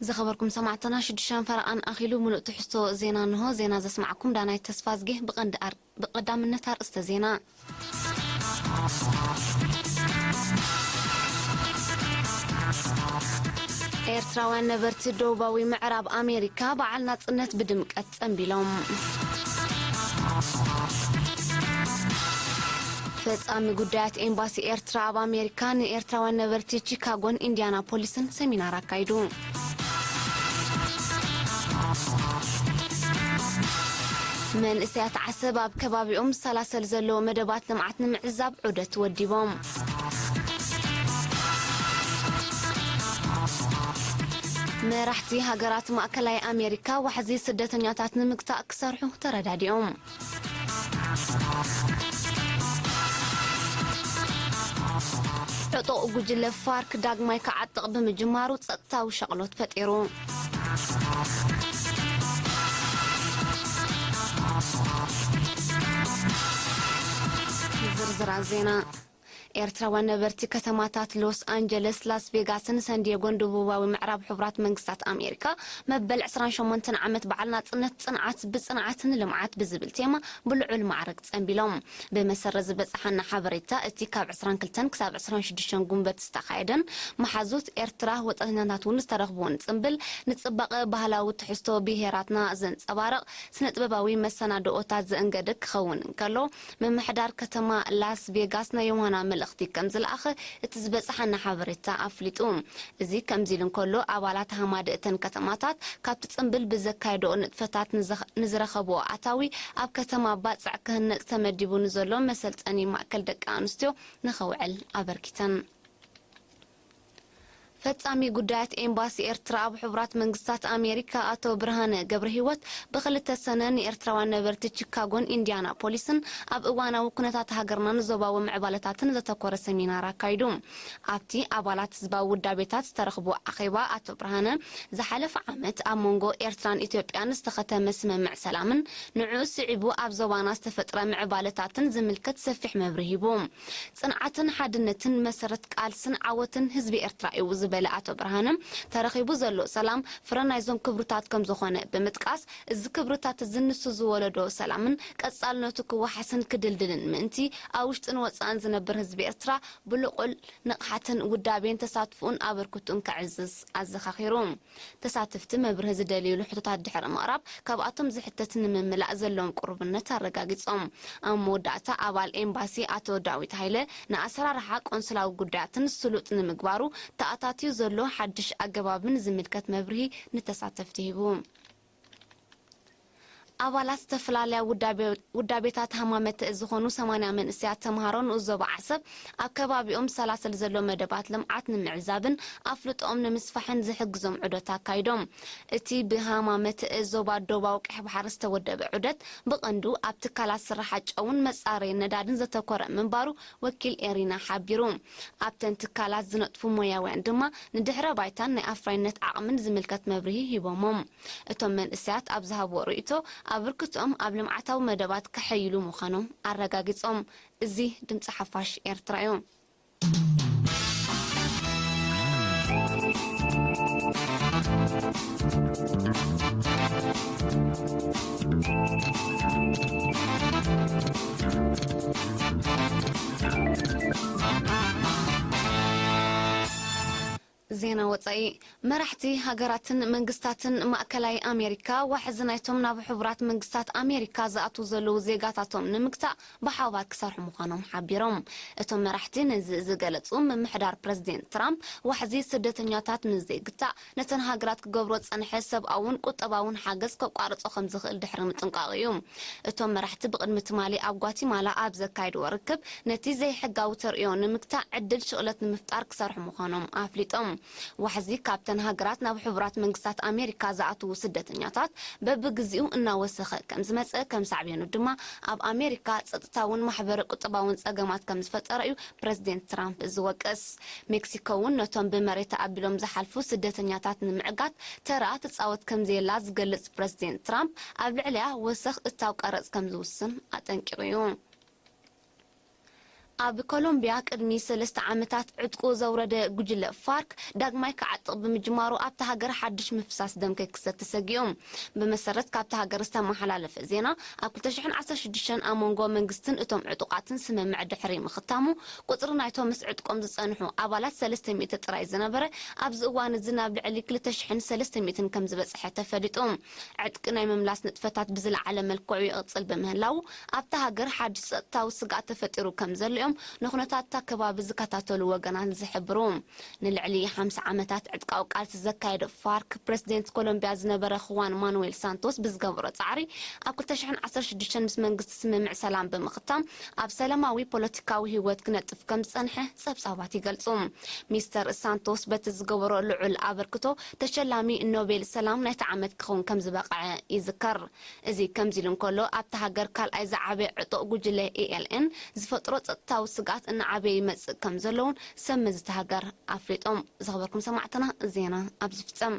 ዝኸበርኩም ሰማዕትና፣ ሽዱሽተ ፈረቓን ኣኺሉ። ምሉእ ትሕዝቶ ዜና እንሆ። ዜና ዘስማዕኩም ዳናይት ተስፋዝጌ። ብቐንዲ ኣር-፣ ብቐዳምነት ኣርእስተ ዜና። ኤርትራውያን ነበርቲ ደቡባዊ ምዕራብ ኣሜሪካ በዓል ናጽነት ብድምቀት ጸንቢሎም። ፈጻሚ ጉዳያት ኤምባሲ ኤርትራ ኣብ ኣሜሪካ ንኤርትራውያን ነበርቲ ቺካጎን ኢንዲያናፖሊስን ሰሚናር ኣካይዱ። መንእሰያት ዓሰብ ኣብ ከባቢኦም ዝሰላሰል ዘሎ መደባት ልምዓት ንምዕዛብ ዑደት ወዲቦም። መራሕቲ ሃገራት ማእከላይ ኣሜሪካ ዋሕዚ ስደተኛታት ንምግታእ ክሰርሑ ተረዳዲኦም። ዕጡቕ ጉጅለ ፋርክ ዳግማይ ክዓጥቕ ብምጅማሩ ጸጥታዊ ሻቕሎት ፈጢሩ። ዝርዝራት ዜና። ኤርትራውያን ነበርቲ ከተማታት ሎስ ኣንጀለስ፣ ላስ ቬጋስን ሳንዲየጎን ደቡባዊ ምዕራብ ሕቡራት መንግስታት ኣሜሪካ መበል ዕስራን ሸሞንተን ዓመት በዓል ናጽነት ጽንዓት ብጽንዓት ንልምዓት ብዝብል ቴማ ብልዑል ማዕረግ ጸንቢሎም። ብመሰረት ዝበጽሓና ሓበሬታ፣ እቲ ካብ ዕስራን ክልተን ክሳብ ዕስራን ሽዱሽተን ጉንበት ዝተኻየደን መሓዙት ኤርትራ ወጻእተኛታት እውን ዝተረኽብዎን ጽምብል፣ ንጽባቐ ባህላዊ ትሕዝቶ ብሄራትና ዘንጸባርቕ ስነ-ጥበባዊ መሰናድኦታት ዘእንገደ ክኸውን እንከሎ፣ ምምሕዳር ከተማ ላስ ቬጋስ ናይ ዮሃና መልእኽቲ ከም ዝለኣኸ እቲ ዝበጽሓና ሓበሬታ ኣፍሊጡ። እዚ ከምዚ ኢሉ እንከሎ፣ ኣባላት ሃማደ እተን ከተማታት ካብቲ ጽምብል ብዘካየድኦ ንጥፈታት ንዘኸ-፣ ንዝረኸብዎ ኣታዊ ኣብ ከተማ ባጽዕ ክህነጽ ተመዲቡ ንዘሎ መሰልጠኒ ማእከል ደቂ ኣንስትዮ ንኸውዕል ኣበርኪተን። ፈጻሚ ጉዳያት ኤምባሲ ኤርትራ ኣብ ሕቡራት መንግስታት ኣሜሪካ ኣቶ ብርሃነ ገብረሂወት ብክልተ ሰነ ንኤርትራውያን ነበርቲ ቺካጎን ኢንዲያናፖሊስን ኣብ እዋናዊ ኩነታት ሃገርናን ዞባዊ ምዕባለታትን ዘተኮረ ሰሚናር ኣካይዱ። ኣብቲ ኣባላት ህዝባዊ ውዳቤታት ዝተረኽቦ ኣኼባ ኣቶ ብርሃነ ዝሓለፈ ዓመት ኣብ መንጎ ኤርትራን ኢትዮጵያን ዝተኸተመ ስምምዕ ሰላምን ንዕኡ ስዒቡ ኣብ ዞባና ዝተፈጥረ ምዕባለታትን ዝምልከት ሰፊሕ መብርሂ ሂቡ። ጽንዓትን ሓድነትን መሰረት ቃልስን ዓወትን ህዝቢ ኤርትራ እዩ ዝበለ ኣቶ ብርሃነ፣ ተረኺቡ ዘሎ ሰላም ፍረ ናይዞም ክብርታት ከም ዝኾነ ብምጥቃስ፣ እዚ ክብርታት እዚ ንሱ ዝወለዶ ሰላምን ቀጻልነቱ ክወሓስን ክድልድልን ምእንቲ፣ ኣብ ውሽጥን ወጻእን ዝነብር ህዝቢ ኤርትራ ብልዑል ንቕሓትን ውዳቤን ተሳትፎኡን ኣበርክቶኡን ከዕዝዝ ኣዘኻኺሩ። ተሳተፍቲ መብርሂ ዝደልዩሉ ሕቶታት ድሕሪ ምቕራብ፣ ካብኣቶም ዝሕተት ንምምላእ ዘለዎም ቅሩብነት ኣረጋጊጾም። ኣብ መወዳእታ፣ ኣባል ኤምባሲ ኣቶ ዳዊት ሃይለ፣ ንኣሰራርሓ ቆንስላዊ ጉዳያትን ስሉጥ ንምግባሩ ተኣታትዩ ዘሎ ሓድሽ ኣገባብን ዝምልከት መብርሂ ንተሳተፍቲ ሂቡ። ኣባላት ዝተፈላለያ ውዳቤ-፣ ውዳቤታት ሃማመተ ዝኾኑ ሰማንያ መንእሰያት ተምሃሮ ንኡስ ዞባ ዓሰብ ኣብ ከባቢኦም ዝሰላሰል ዘሎ መደባት ልምዓት ንምዕዛብን ኣፍልጦኦም ንምስፋሕን ዝሕግዞም ዑደት ኣካይዶም። እቲ ብሃማመተ ዞባ ዶባዊ ቀይሕ ባሕሪ ዝተወደበ ዑደት ብቐንዱ ኣብ ትካላት ስራሓት ጨውን መጻረዪ ነዳድን ዘተኮረ ምንባሩ ወኪል ኤሪና ሓቢሩ። ኣብተን ትካላት ዝነጥፉ ሞያውያን ድማ ንድሕረ ባይታን ናይ ኣፍራይነት ዓቕምን ዝምልከት መብርሂ ሂቦሞም። እቶም መንእሰያት ኣብ ዝሃብዎ ርእይቶ፣ ኣበርክቶኦም ኣብ ልምዓታዊ መደባት ከሐይሉ ምዃኖም ኣረጋጊጾም። እዚ ድምጺ ሓፋሽ ኤርትራ እዩ። ዜና ወጻኢ። መራሕቲ ሃገራትን መንግስታትን ማእከላይ ኣሜሪካ ዋሕዚ ናይቶም ናብ ሕቡራት መንግስታት ኣሜሪካ ዝኣትዉ ዘለዉ ዜጋታቶም ንምግታእ ብሓባር ክሰርሑ ምዃኖም ሓቢሮም። እቶም መራሕቲ ነዚ ዝገለጹ፣ ምምሕዳር ፕረዚደንት ትራምፕ ዋሕዚ ስደተኛታት ምስ ዘይግታእ፣ ነተን ሃገራት ክገብሮ ዝጸንሐ ሰብኣውን ቁጠባውን ሓገዝ ከቋርጾ ከም ዝኽእል ድሕሪ ምጥንቃቑ እዩ። እቶም መራሕቲ ብቕድሚ ትማሊ ኣብ ጓቲማላ ኣብ ዘካየድዎ ርክብ፣ ነቲ ዘይሕጋዊ ተርእዮ ንምግታእ ዕድል ሽቕለት ንምፍጣር ክሰርሑ ምዃኖም ኣፍሊጦም። ዋሕዚ ካብተን ሃገራት ናብ ሕቡራት መንግስታት ኣሜሪካ ዝኣትዉ ስደተኛታት በብግዜኡ እናወሰኸ ከም ዝመጸ፣ ከም ሳዕቤኑ ድማ ኣብ ኣሜሪካ ጸጥታውን ማሕበረ ቁጠባውን ጸገማት ከም ዝፈጠረ እዩ ፕረዚደንት ትራምፕ ዝወቅስ። ሜክሲኮ እውን ነቶም ብመሬት ኣቢሎም ዝሓልፉ ስደተኛታት ንምዕጋት ተራ ትጻወት ከም ዘየላ ዝገልጽ ፕረዚደንት ትራምፕ፣ ኣብ ልዕሊኣ ወሰኽ እታው ቀረጽ ከም ዝውስን ኣጠንቂቑ እዩ። ኣብ ኮሎምቢያ ቅድሚ ሰለስተ ዓመታት ዕጥቁ ዘውረደ ጉጅለ ፋርክ ዳግማይ ክዓጥቕ ብምጅማሩ ኣብታ ሃገር ሓድሽ ምፍሳስ ደም ከይክሰት ተሰጊኡ። ብመሰረት ካብታ ሃገር ዝተመሓላለፈ ዜና፣ ኣብ ክልተ ሽሕን ዓሰርተ ሽዱሽተን ኣብ መንጎ መንግስትን እቶም ዕጡቓትን ስምምዕ ድሕሪ ምኽታሙ፣ ቁጽሪ ናይቶም ምስ ዕጥቆም ዝጸንሑ ኣባላት ሰለስተ ሚእቲ ጥራይ ዝነበረ፣ ኣብዚ እዋን እዚ ናብ ልዕሊ ክልተ ሽሕን ሰለስተ ሚእትን ከም ዝበጽሐ ተፈሊጡ። ዕጥቂ ናይ ምምላስ ንጥፈታት ብዝለዓለ መልክዑ ይቕጽል ብምህላዉ፣ ኣብታ ሃገር ሓድሽ ጸጥታዊ ስግኣት ተፈጢሩ ከም ዘሎ እዮም ንኹነታት እታ ከባቢ ዝከታተሉ ወገናት ዝሕብሩ። ንልዕሊ ሓምሳ ዓመታት ዕጥቃዊ ቃልሲ ዘካየደ ፋርክ፣ ፕረሲደንት ኮሎምቢያ ዝነበረ ኹዋን ማኑዌል ሳንቶስ ብዝገበሮ ጻዕሪ፣ ኣብ ክልተ ሽሕን ዓሰርተ ሽዱሽተን ምስ መንግስቲ ስምምዕ ሰላም ብምኽታም፣ ኣብ ሰላማዊ ፖለቲካዊ ህይወት ክነጥፍ ከም ዝጸንሐ ጸብጻባት ይገልጹ። ሚስተር ሳንቶስ በቲ ዝገበሮ ልዑል ኣበርክቶ፣ ተሸላሚ ኖቤል ሰላም ናይቲ ዓመት ክኸውን ከም ዝበቕዐ ይዝከር። እዚ ከምዚ ኢሉ እንከሎ፣ ኣብታ ሃገር ካልኣይ ዝዓበየ ዕጡቕ ጉጅለ ኤ ኤል ኤን ዝፈጥሮ ጸጥታዊ ስግኣት እናዓበየ ይመጽእ ከም ዘለውን ሰብ መዚ እታ ሃገር ኣፍሊጦም። ዝኸበርኩም ሰማዕትና፣ ዜና ኣብዚ ፍጸም።